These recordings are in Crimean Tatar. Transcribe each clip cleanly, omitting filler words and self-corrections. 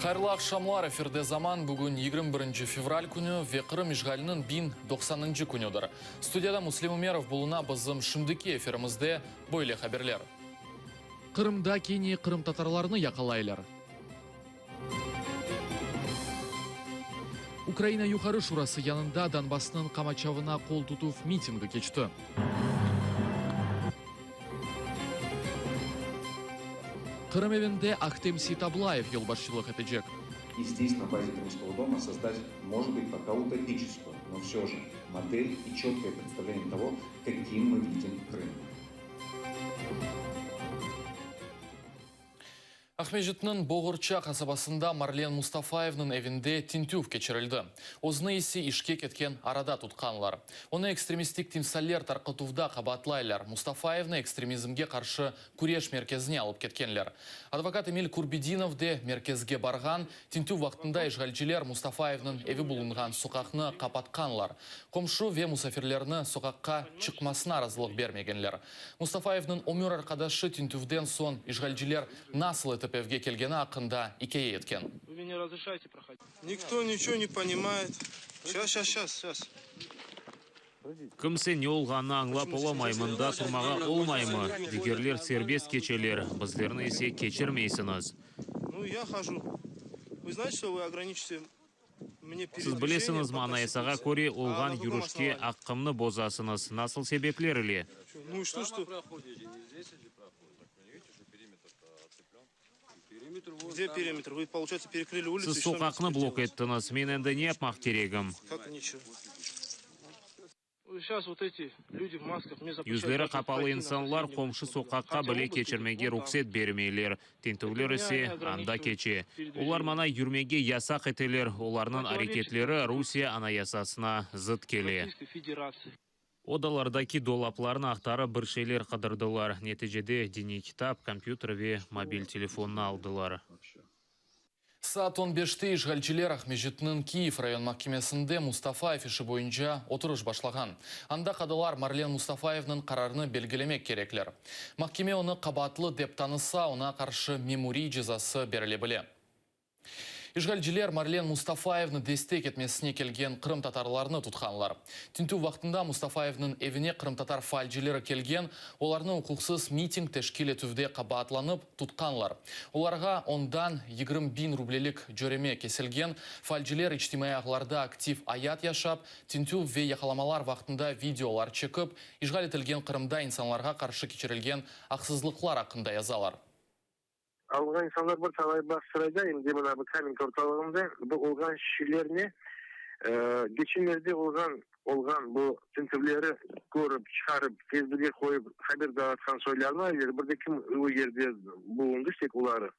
Hayırlı aqşamlar, efirde Zaman, bugün 21 fevral künü ve Qırım işğaliniñ 1090-ıncı künüdir. Studiyada Müslim Ümerov buluna, bizim şimdiki efirimizde böyle haberler. Qırımda kene qırımtatarlarnı yaqalaylar. Ukraina Yuqarı Şurası yanında Donbassnıñ qamaçavına qol tutuv mitingi keçti. Qırım evinde Ahtem Seitablayev yolbaşçılıq etecek. И здесь, на базе Крымского дома, создать, может быть, пока утопическую, но все же модель и четкое представление того, каким мы видим Крым. Aqmescitniñ Boğurça qasabasında Marlen Mustafayevniñ evinde tintüv keçirildi. Özüni ise işke ketken arada tutqanlar. Onı ekstremistik timsaller tarqatuvda qabaatlaylar. Mustafayevni ekstremizmge qarşı küreş merkezine alıp ketkenler. Advokat Emil Kurbedinov de merkezge barğan. Tintüv vaqtında işğalciler Mustafayevniñ evi bulunğan soqaqnı qapatqanlar. Qomşu ve musafirlerni soqaqqa çıqmasına razılıq bermegenler. Mustafayevniñ ömür arqadaşı tintüvden soñ işğalciler nasıl etip evge kelgeni aqqında ikâye etken. Nikto niçego ne ponimayet. Şas, şas, şas, şas. Kimse ne olğanını añlap olamay, mında turmağa olmaymı? Digerler serbest keçeler, bizlerni ise keçirmeysiñiz. Nu, ya haju. Vı znaete, çto vı ograniçite Siz bilesiñizmi, Anayasağa köre olğan yürüşke aqqımnı bozasıñız. Nasıl sebepler ile? Siz soqaqnı blok ettiñiz, men endi ne yapmaq keregim? Yüzleri qapalı insanlar qomşu soqaqqa bile keçirmege ruhset bermeyler, tintüvler ise anda keçe. Olar maña yürmege yasaq eteler, olarnıñ areketleri Rusiye Anayasasına zıt kele. Odalardaki dolaplarnı aqtarıp bir şeyler qıdırdılar. Neticede diniy kitap, kompyuter ve mobil telefonnı aldılar. Saat on beşte işğalciler Aqmescitniñ Kiyev rayon mahkemesinde Mustafayev işi boyunca oturış başlağan. Anda qadılar Marlen Mustafayevniñ qararını belgilemek kerekler. Mahkeme onı qabaatlı dep tanısa, oña qarşı memuriy cezası berile bile. İşğalciler Marlen Mustafayevni destek etmesine kelgen qırımtatarlarnı tutqanlar. Tintüv vaqtında Mustafayevniñ evine qırımtatar faalcileri kelgen, olarnı uquqsız miting teşkil etüvde qabaatlanıp, tutqanlar. Olarğa ondan 20 biñ rublelik cöreme kesilgen. Faalciler içtimaiy ağlarda aktiv ayat yaşap, tintüv ve yaqalamalar vaqtında videolar çekip, işğal etilgen Qırımda insanlarğa qarşı keçirilgen aqsızlıqlar aqqında yazalar. Alınğan insanlar bir talay Bağçasarayda, em de mına bu Kamenka ortalığında bu olğan şeylerni, geçenlerde olğan olğan bu tintüvleri körip, çıqarıp, Facebooke qoyıp haber dağıtqan soylarnı ayırır, bir de kim o yerde bulundı, tek oları.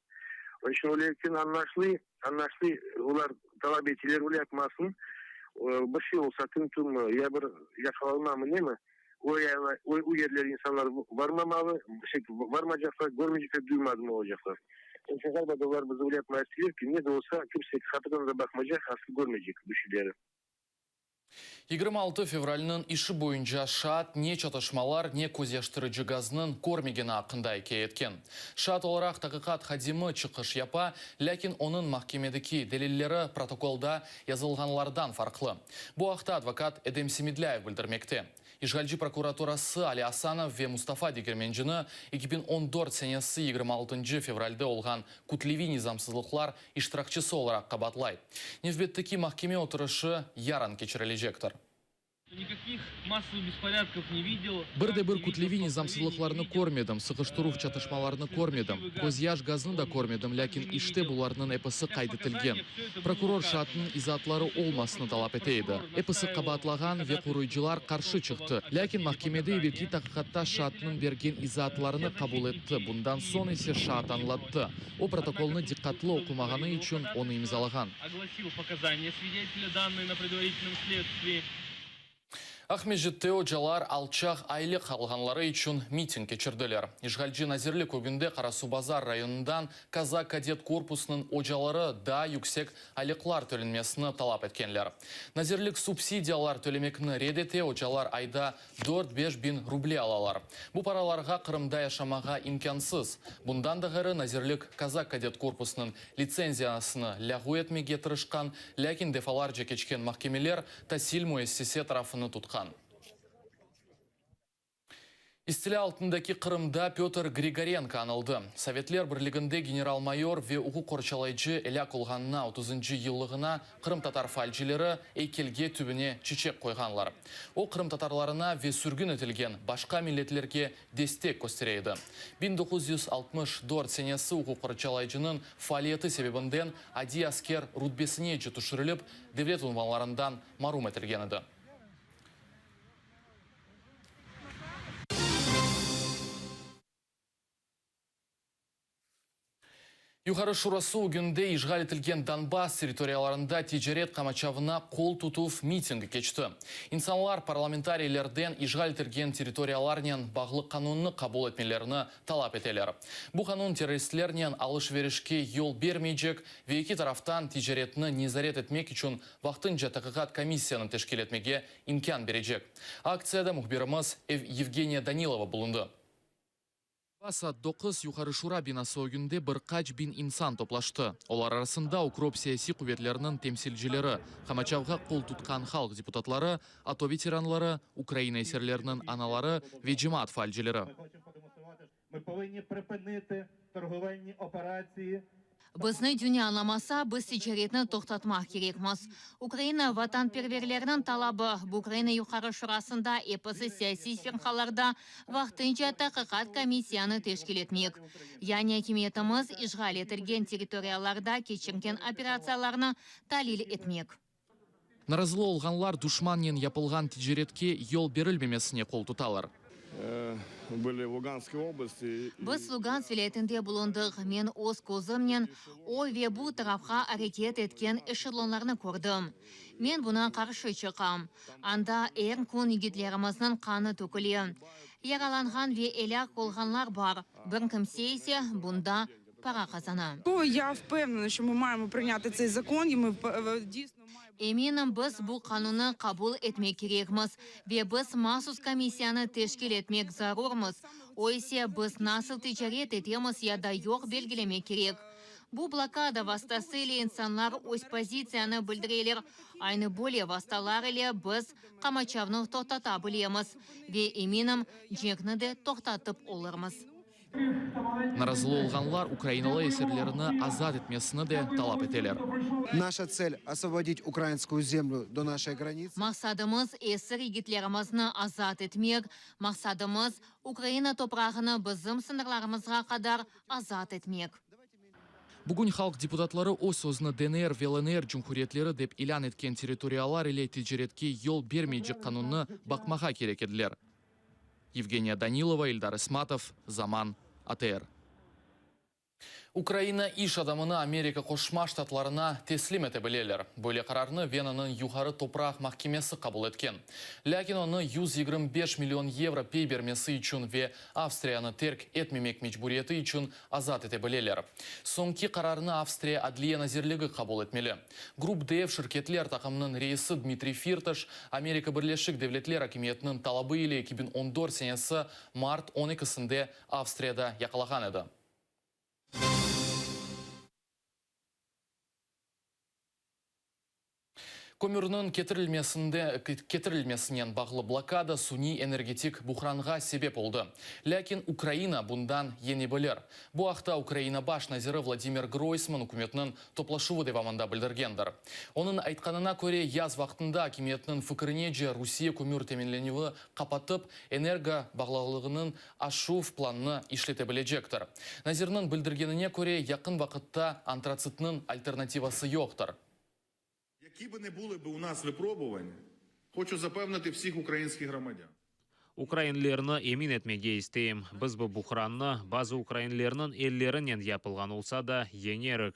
Onıñ içün öyle añlaşılı, añlaşılı, olar talap eteler, öyle yapmasın, bir şey olsa, tintüvmi, ya bir yaqalanmamı, nemi, O o yerlere insanlar varmamalı, şey, varmaycaqlar, körmeycekler, duymadım olacaqlar. Onıñ içün ğaliba da olar bizi öyle yapmağa isteyler ki, ne de olsa, kimse qapıdan da baqmaycaq, asıl körmeycek bu şeyleri. 26 fevralniñ işi boyunca şaat ne çatışmalar, ne közyaştırıcı gaznıñ körmegeni aqqında ikâye etken. Şaat olaraq taqiqat hadimi çıqış yapa, lâkin onıñ mahkemedeki delilleri protokolda yazılğanlardan farqlı. Bu aqta advokat Edem Semedlâyev bildirmekte. İşğalci prokuraturası Ali Asanov ve Mustafa Degermencini 2014 senesi 26 fevralde olğan kütleviy nizamsızlıqlar iştirakçisi olaraq qabaatlay. Nevbetteki mahkeme oturışı yarın keçirilecektir. Bir de bir kütleviy nizamsızlıqlarnı körmedim, sıqıştıruv çatışmalarnı körmedim, közyaş gaznı da körmedim, lâkin işte bularnıñ episi qayd etilgen. Prokuror şaatnıñ izaatları olmasını talap ete edi. Episi qabaatlağan ve qoruyıcılar qarşı çıqtı. Lâkin mahkemede evelki taqiqatta şaatnıñ bergen izaatlarını qabul etti, bundan soñ ise şaat añlattı, o protokolnı diqqatlı oqumağanı içün onı imzalağan. Aqmescitte ocalar alçaq aylıq alğanları içün miting keçirdiler. İşğalci nazirlik ögünde Qarasuvbazar rayonından Kazak kadet korpusınıñ ocaları daa yüksek aylıqlar tölenmesini talap etkenler. Nazirlik subsidiyalar tölemekni red ete, ocalar ayda dört-beş biñ ruble alalar. Bu paralarğa Qırımda yaşamağa imkânsız. Bundan da ğayrı, nazirlik Kazak kadet korpusınıñ litsenziyasını lâğu etmege tırışqan, lâkin defalarca keçken mahkemeler tasil müessise tarafını tutqan. İstilâ altındaki Qırımda Pötr Grigorenko añıldı. Sovetler Birliginde general-mayor ve uquq qorçalayıcı elâk olğanına otuzıncı yıllığına qırımtatar faalcileri eykelge tübüne çiçek qoyğanlar. O, qırımtatarlarına ve sürgün etilgen başqa milletlerge destek köstere edi. 1964 senesi uquq qorçalayıcınıñ faaliyeti sebebinden adiy asker rutbesinece tüşürilip, devlet unvanlarından marum etilgen edi. Yuqarı Şurası ögünde işğal etilgen Donbass territoriyalarında ticaret qamaçavına qol tutuv mitingi keçti. İnsanlar parlamentariylerden işğal etilgen territoriyalarnen bağlı qanunnı qabul etmelerini talap eteler. Bu qanun terroristlernen alış-verişke yol bermeycek ve eki taraftan ticaretni nezaret etmek içün vaqtınca taqiqat komissiyanı teşkil etmege imkân berecek. Aktsiyada mühbirimiz Yevgeniya Danilova bulundı. Saat doquz Yuqarı Şura binası ögünde bir qaç biñ insan toplaştı. Olar arasında ukrop siyasiy quvetleriniñ temsilcileri, qamaçavğa qol tutqan halq deputatları, ATO veteranları, Ukraina esirleriniñ anaları ve cemaat faalcileri. Bizni dünya añlamasa, biz ticaretni toqtatmaq kerekmiz. Ukraina vatanperverleriniñ talabı, bu Ukraina Yuqarı Şurasında episi siyasiy firqalarda vaqtınca taqiqat komissiyanı teşkil etmek. Yani akimiyetimiz işğal etilgen territoriyalarda keçirgen operatsiyalarnı talil etmek. Narazılı olğanlar duşmannen yapılğan ticaretke yol berilmemesine qol tutalar. Biz Lugansk vilâyetinde bulundıq. Men öz közümnen o ve bu tarafqa areket etken eşelonlarnı kördim. Men buña qarşı çıqam. Anda er kün yigitlerimizniñ qanı töküle. Yaralanğan ve elâk olğanlar bar, bir kimse ise bunda para qazana. Eminim, biz bu qanunnı qabul etmek kerekmiz ve biz mahsus komissiyanı teşkil etmek zarurmız, o ise biz nasıl ticaret etemiz ya da yoq belgilemek kerek. Bu blokada vastası ile insanlar öz pozitsiyanı bildireler, aynı böyle vastalar ile biz qamaçavnı toqtata bilemiz ve, eminim, cenkni de toqtatıp olurmız. Narazılı olğanlar ukrainalı esirlerini azat etmesini de talap eteler. Naşa tsel, osvobodit ukrainskuyu zemlü do naşey granitsi. Maqsadımız, esir yigitlerimizni azat etmek. Maqsadımız, Ukraina toprağını bizim sıñırlarımızğa qadar azat etmek. Bugün halq deputatları öz sözüni DNR ve LNR cumhuriyetleri dep ilân etken territoriyalar ile ticaretke yol bermeycek qanunnı baqmağa kerek ediler. Yevgeniya Danilova, İldar İsmatov, Zaman, ATR. Ukraina iş adamını Amerika Qoşma Ştatlarına teslim ete bileler. Böyle qararnı Venanıñ Yuqarı topraq mahkemesi qabul etken. Lâkin onı 125 million yevro pey bermesi içün ve Avstriyanı terk etmemek mecburiyeti içün azat ete bileler. Soñki qararnı Avstriya Adliye nazirligi qabul etmeli. Grup DF şirketler taqımınıñ reisi Dmitriy Firtaş, Amerika Birleşik Devletler akimiyetiniñ talabı ile 2014 senesi mart on ekisinde Avstriyada yaqalağan edi. Kömürniñ ketirilmesinde ketirilmesinen bağlı blokada suniy energetik buhranğa sebep oldı. Lâkin Ukraina bundan yeñe bilir. Bu aqta Ukraina baş naziri Vladimir Groysman ükümetniñ toplaşuvı devamında bildirgendir. Onıñ aytqanına köre, yaz vaqtında akimiyetniñ fikirinece Rusiye kömür teminlenüvi qapatıp, energo bağlılığınıñ aşuv planını işlete bilecektir. Nazirniñ bildirgenine köre, yaqın vaqıtta antratsitniñ alternativası yoqtır. Yaki bi ne buli bi u nas vıprobuvanniâ, hoçu zapevniti vsih ukrainskih gromadyan. Ukrainlerni emin etmege isteyim, biz bu buhrannı, bazı ukrainlerniñ ellerinen yapılğan olsa da, yeñerik.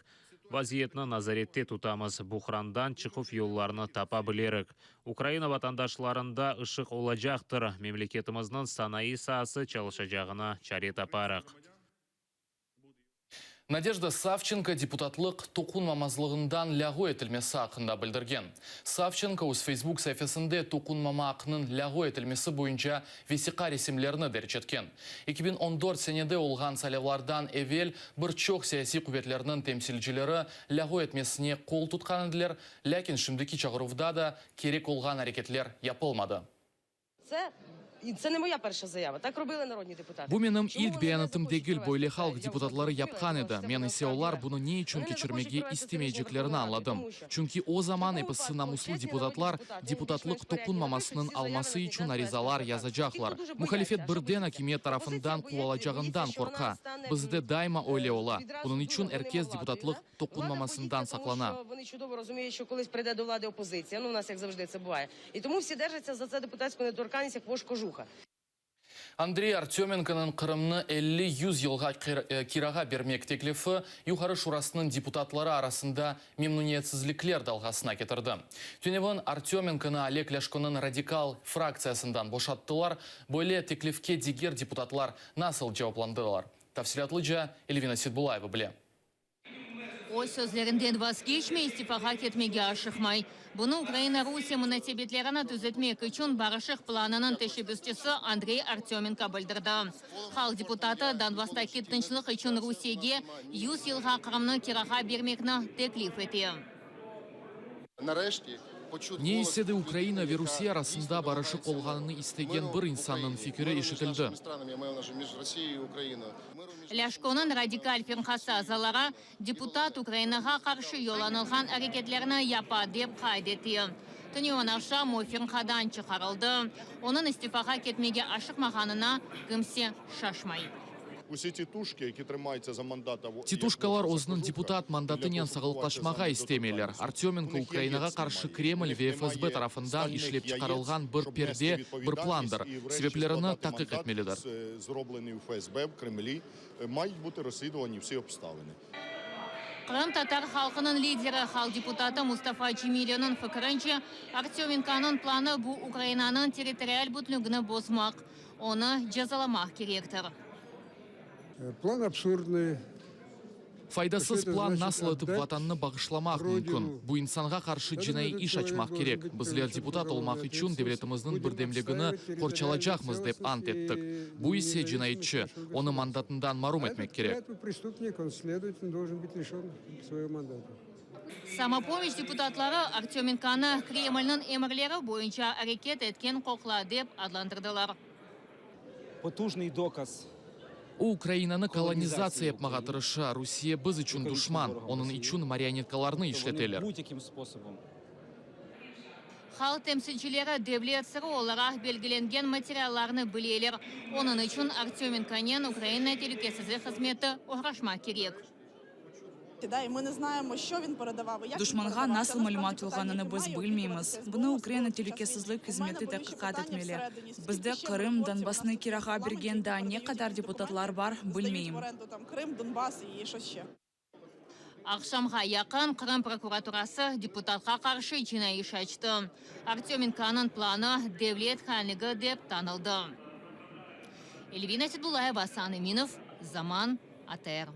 Vaziyetni nazarette tutamız, buhrandan çıquv yollarını tapa bilerik. Ukraina vatandaşlarında ışıq olacaqtır, memleketimizniñ sanayı saası çalışacağına çare taparıq. Nadejda Savçenko deputatlıq toqunmamazlığından lâğu etilmesi aqqında bildirgen. Savçenko öz Facebook saifesinde toqunmama aqnıñ lâğu etilmesi boyunca vesiqa resimlerini derc etken. 2014 senede olğan saylavlardan evel bir çoq siyasiy quvetlerniñ temsilcileri lâğu etmesine qol tutqan ediler, lâkin şimdiki çağıruvda da kerek olğan areketler yapılmadı. Bu menim ilk beyanatım degil, böyle halq deputatları yapqan edi, men ise olar bunı ne içün keçirmege istemeyceklerini añladım. Çünki o zaman episi namuslı deputatlar deputatlıq toqunmamasınıñ alması içün arizalar yazacaqlar. Muhalifet birden akimiyet tarafından quvalacağından qorqa. Bizde daima öyle ola, bunıñ içün er kes deputatlıq toqunmamasından saqlana. Andrey Artömenkonıñ Qırımnı 50-yüz yılğa kirağa bermek teklifi Yuqarı Şurasınıñ deputatları arasında memnüniyetsizlikler dalğasına ketirdi. Tünevin Artömenkonı Oleg Lâşkonıñ Radikal fraktsiyasından boşattılar. Böyle teklifke diger deputatlar nasıl cevaplandılar? Tafsilâtlıca Elvina Setbulayeva bile. Öz sözlerinden vazgeçmey, istifağa ketmege aşıqmay. Bunı Ukraina-Rusiye munasebetlerini tüzetmek içün barışıq planınıñ teşebbüsçisi Andrey Artömenko bildirdi. Halq deputatı Donbasstaki tınçlıq içün Rusiyege yüz yılğa Qırımnı kirağa bermekni teklif ete. Ne ise de Ukraina ve Rusiye arasında barışıq olğanını istegen bir insannıñ fikiri eşitildi. Lâşkonıñ Radikal firqası azaları deputat Ukrainağa qarşı yollanılğan areketlerni yapa, dep qayd etti. Tünevin aqşam o firqadan çıqarıldı. Onıñ istifağa ketmege aşıqmağanına kimse şaşmay. Tituşkalar özüniñ deputat mandatınen sağlıqlaşmağa istemeyler. Artömenko Ukrainağa qarşı Kreml ve FSB tarafından işlep çıqarılğan bir perde, bir plandır. Sebeplerini taqiq etmelidir. Qırımtatar halqınıñ lideri, halq deputatı Mustafa Cemilevniñ fikirince, Artömenkonıñ planı bu Ukrainanıñ territorial bütünligini bozmaq. Onı cezalamaq kerektir. Plan absurdnıy. Faydasız plan nasıl etip Vatannı bağışlamaq mümkün? Bu insanğa qarşı cinaiy iş açmaq kerek. Bizler deputat olmaq içün devletimizniñ birdemligini qorçalacaqmız dep ant ettik. Bu ise cinayetçi. Onı mandatından marum etmek kerek. Samopomiç deputatları Artömenkonı Kremlniñ emirleri boyunca areket etken qoqla dep adlandırdılar. Potujnıy dokaz. O, Ukrainanı kolonizatsiya yapmağa tırışa, Rusiye biz içün duşman, onıñ içün marionetkalarnı işleteler. Halq temsilcileri devlet sırı olaraq belgilengen materiallarnı bileler, onıñ içün Artömenkonen Ukraina telükesizlik hızmeti oğraşmaq kerek. Duşmanğa nasıl malümat olğanını biz bilmeymiz. Bunı Ukraina telükesizlik hızmeti taqiqat etmeli. Bizde Qırım, Donbassnı kirağa bergen daa ne qadar deputatlar bar, bilmeyim. Aqşamğa yaqın Qırım prokuraturası deputatqa qarşı cinaiy iş açtı. Artömenkonıñ planı devlet hainligi dep tanıldı. Elvina Sedulayeva, Asan Eminov, Zaman, ATR.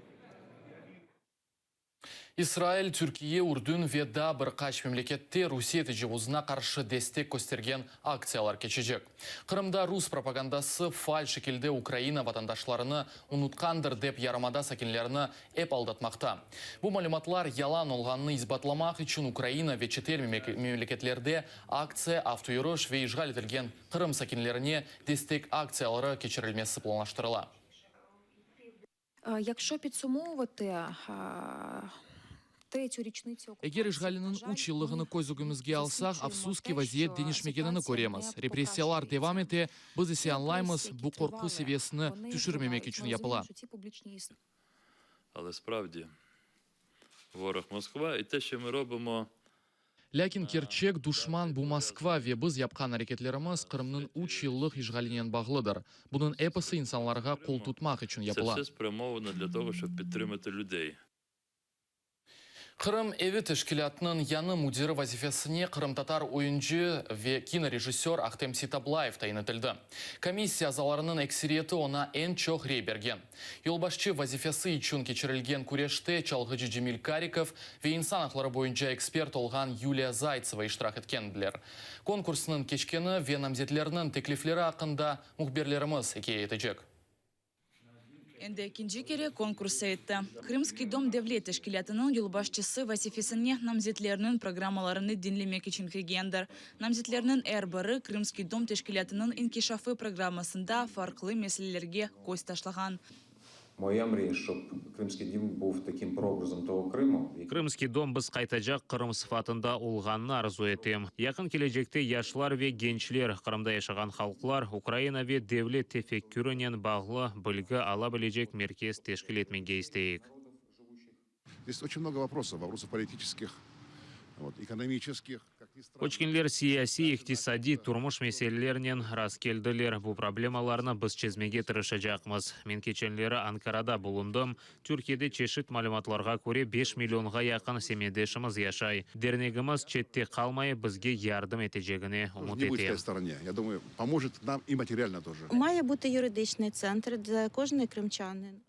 İsrail, Türkiye, Ürdün ve daa bir qaç memlekette Rusiye tecavuzına qarşı destek köstergen aktsiyalar keçecek. Qırımda rus propagandası faal şekilde Ukraina vatandaşlarını unutqandır dep yarımada sakinlerini ep aldatmaqta. Bu malümatlar yalan olğanını isbatlamaq içün Ukraina ve çetel memleketlerde aktsiya, avtoyürüş ve işğal etilgen Qırım sakinlerine destek aktsiyaları keçirilmesi planlaştırıla. Eger işğaliniñ üç yıllığını köz ögümizge alsaq, afsus ki, vaziyet deñişmegenini köremiz. Repressiyalar devam ete, biz ise añlaymız, bu qorqu seviyesini tüşürmemek içün yapıla. Lâkin kerçek duşman bu Moskva ve biz yapqan areketlerimiz Qırımnıñ üç yıllıq işğalinen bağlıdır. Bunıñ episi insanlarğa qol tutmaq içün yapıla. Qırım evi teşkilâtınıñ yañı müdiri vazifesine qırımtatar oyuncı ve kinorejissör Ahtem Seitablayev tayin etildi. Komissiya azalarınıñ ekseriyeti oña eñ çoq rey bergen. Yolbaşçı vazifesi içün keçirilgen küreşte çalğıcı Cemil Karikov ve insan aqları boyunca ekspert olğan Yuliya Zaytseva iştirak etkendiler. Konkursnıñ keçkeni ve namzetlerniñ teklifleri aqqında mühbirlerimiz ikâye etecek. Endi ekinci kere konkurs etti. Krımskiy dom devlet teşkilâtınıñ yolbaşçısı vazifesine namzetlerniñ programmalarını diñlemek içün kelgendir. Namzetlerniñ er biri Krımskiy dom teşkilâtınıñ inkişafı programmasında farqlı meselelerge köz taşlağan. Moya mriya, şob Krımskiy dim buv takim proobrazom togo Krımu. Krımskiy dom biz qaytacaq Qırım sıfatında olğanını arzu etem. Yaqın kelecekte yaşlar ve gençler, Qırımda yaşağan halqlar Ukraina ve devlet tefekkürinen bağlı bilgi ala bilecek merkez teşkil etmege isteyik. Zdes oçen mnogo voprosov, voprosov politiçeskih, vot, ekonomiçeskih. Köçkenler siyasiy, iqtisadiy, turmuş meselelernen rastkeldiler. Bu problemalarnı biz çezmege tırışacaqmız. Men keçenleri Ankarada bulundım. Türkiyede çeşit malümatlarğa köre beş millionğa yaqın semetdeşimiz yaşay. Dernegimiz çette qalmayıp bizge yardım etecegine ümüt etem. Maya butı yuridiçnıy tsentr, de kojnıy krımçanın.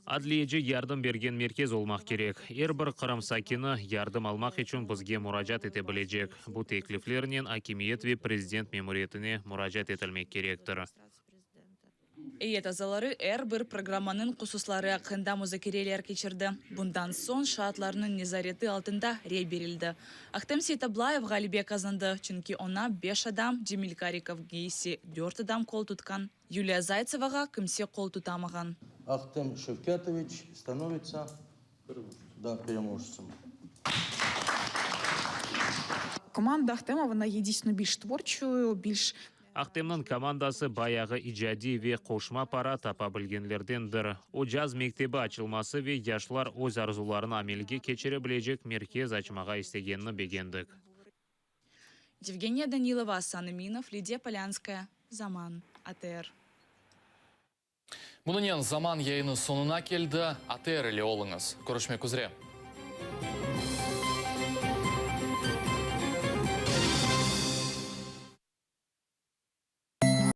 Adliyeci yardım bergen merkez olmaq kerek. Er bir Qırım sakini yardım almaq içün bizge muracaat ete bilecek. Bu tekliflernen akimiyet ve prezident memuriyetine muracaat etilmek kerektir. Eyyet azaları er bir programmanıñ hususları aqqında muzakereler keçirdi. Bundan soñ şaatlarnıñ nezareti altında rey berildi. Ahtem Seitablayev ğalebe qazandı, çünki oña beş adam, Cemil Karikovge ise dört adam qol tutqan. Yuliya Zaytsevağa kimse qol tutamağan. Ahtem Şevketoviç stanovitsa переможцем. Komanda Ahtema, vona ye diysno bilş tvorçoyu, bilş. Ahtemniñ komandası bayağı icadiy ve qoşma para tapa bilgenlerdendir. O, caz mektebi açılması ve yaşlar öz arzularını amelge keçire bilecek merkez açmağa istegenini begendik. Yevgeniya Danilova, Asan Eminov, Lidiya Polânskaya, Zaman, ATR. Bunınen Zaman yayını soñuna keldi. ATR ile oluñız. Körüşmek üzre.